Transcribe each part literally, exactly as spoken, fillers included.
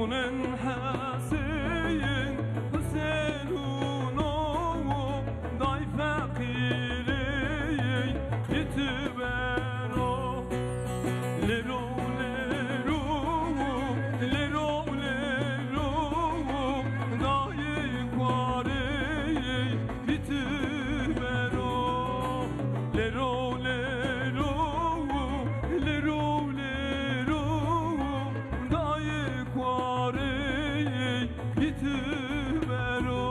Nen Hesên, Husên û no, day feqîrê, bîti bero. Lêro, lêro, lêro, lêro, dayê kuarê, bîti bero. Lêro, lêro, lêro, lêro, dayê kuarê, bîti bero.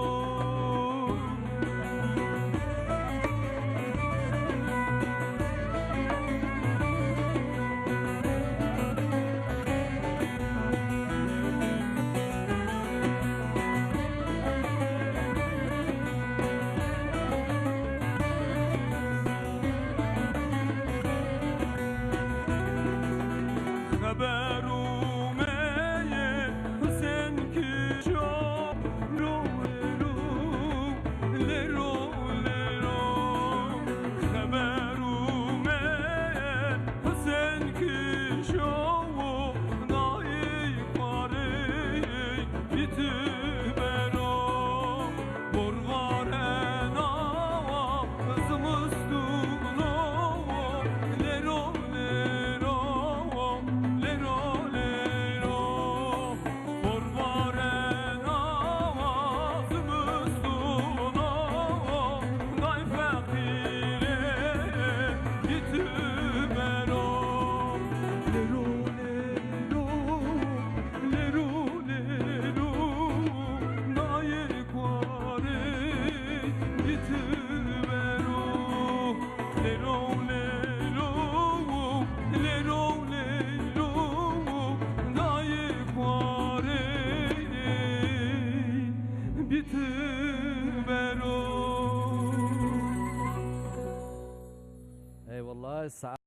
Xeber umeye Husên kişo, ro, ro, lêro, lêro. Xeber umeye Husên kişo, dayê kuarê, bîti bero. Borvarena zimistûno, lêro, lêro, lêro, lêro. Borvarena zimistûno, day feqîrê, bîti bero. Lêro, lêro, lêro, lêro, dayê kuarê, bîti bero. Lêro, lêro, lêro, lêro, dayê kuarê, bîti bero. Eyvallah, sağ